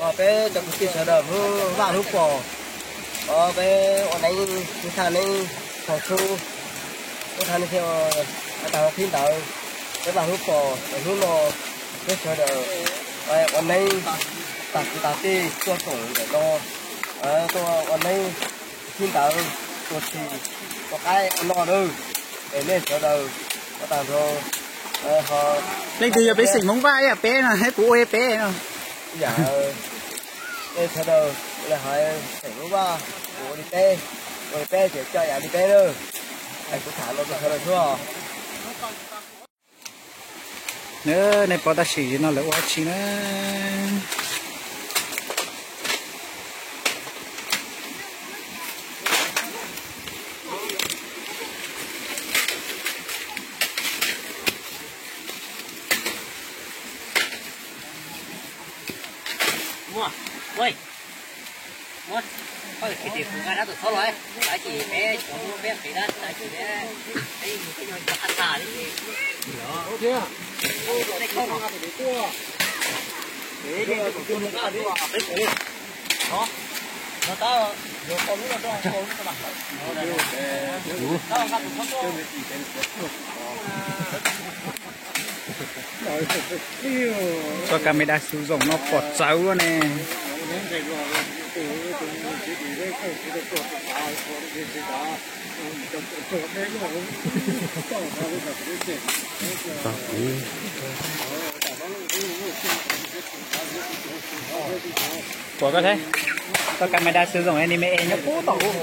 Peb cov kwv tij sawv daws hnub vaj hnub pom, peb ua neeb, ib thaj neeb thaum xub, ib thaj neeb thiab, tag thib ntawd peb vaj hnub pom, hnub no peb sawv daws ua neeb tag kwv tag tij tuaj koom ntawm no, tuaj ua neeb thib ntawd tuaj txhim ua qaib ua noj lawm, es nej sawv daws ua tag nrho. Leej twg yog peb xeem Hmoob Vaj ib yam peb no, kuv ua peb no. Yam nej sawv daws, hais xeem Hmoob Vaj, kuv ua li peb, ua li peb ces coj yam li peb na. Kuv tham no rau sawv daws xwb. Nej pom tam sim no lawv ua dab tsi na? Txoj camera xu zoom no pom txawv luaj ne. Pom koj thiab, txoj camera xu zoom anime nyob pub tom ub.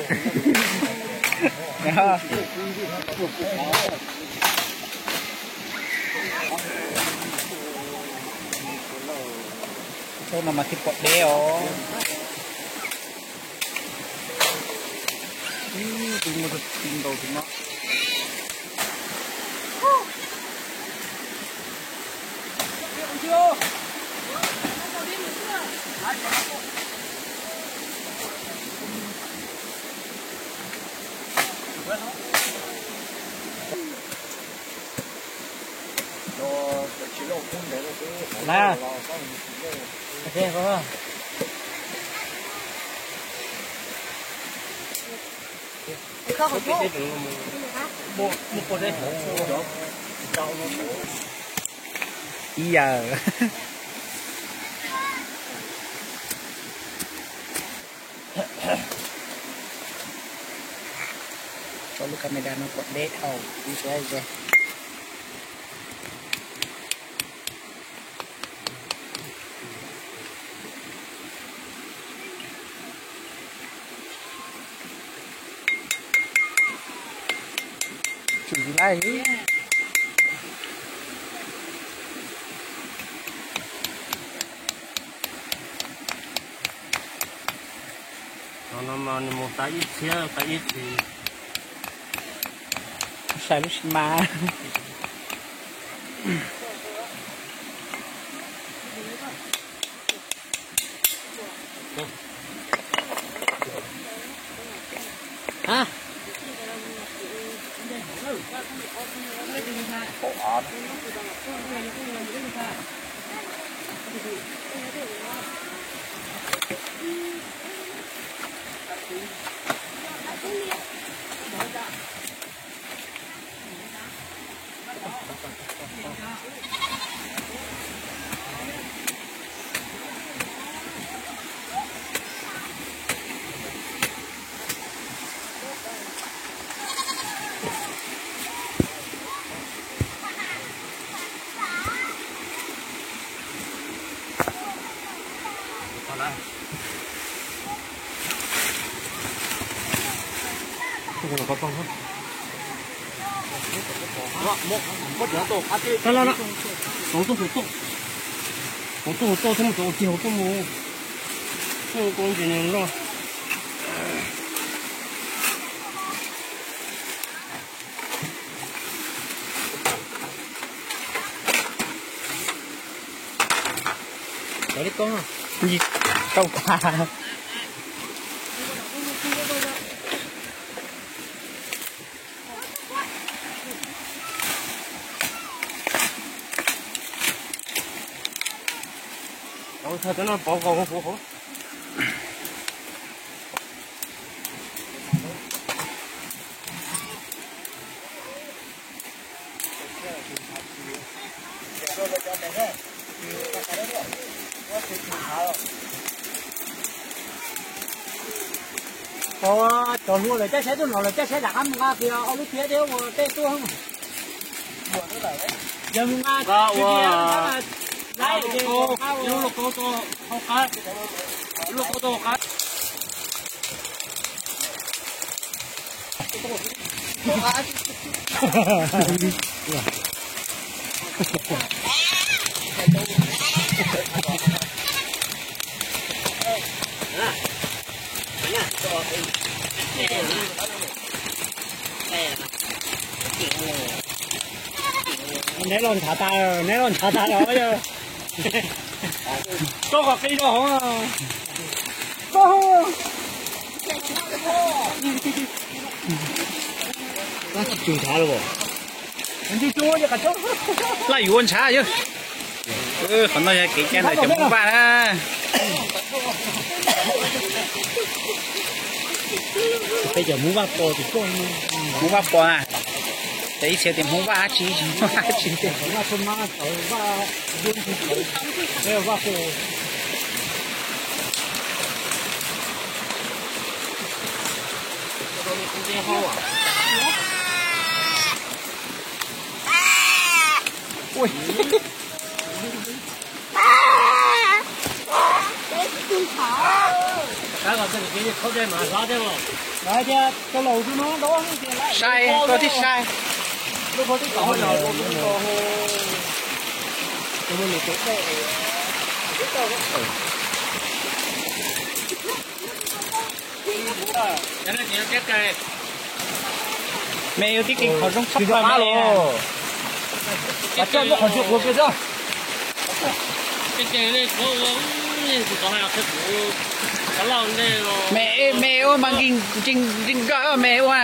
Txoj no mas thiaj pom deb os. Tus muaj tus ntaus tus no. Ib yam. Txoj lub camera no pom deb dhau ib sab ze. Tsum tsis laij. Qhov no mas nws mus tas ib txhiab tas ib txhis. Sai lub sis mas. Hauv tuaj, hauv tuaj, hauv tuaj, hauv tuaj mus. Tuaj ntsis nws loj. Cov li koj, ntsis kauj tag. Ov, Cov hluas lawv caij tsheb tuaj no, lawv caij tsheb rov qab mus nqa kiag ob lub thiab thiab ua tej tuaj. Yog mus nqa ua lub lauj kaub tuaj hauv qab, lub lauj kaub tuaj hauv qab. Neb los ntshav tas, neb los ntshav tas los yog. Koj kom qi rau hauv. Tsis ntshav los. Laj yuav ua ntshav yog. Qhov no yog kev cai ntawm cov Hmoob Vaj na. Peb cov Hmoob Vaj Pos, Hmoob Vaj Pos na. Ces ib txhia tias Hmoob Vaj dab tsi, Hmoob Vaj dab tsi. Sai, koj thiaj sai. Me ua tib kev qhov zoo tshaj plaws me. Me, me ua mas nkeeg nkeeg nkeeg me ua.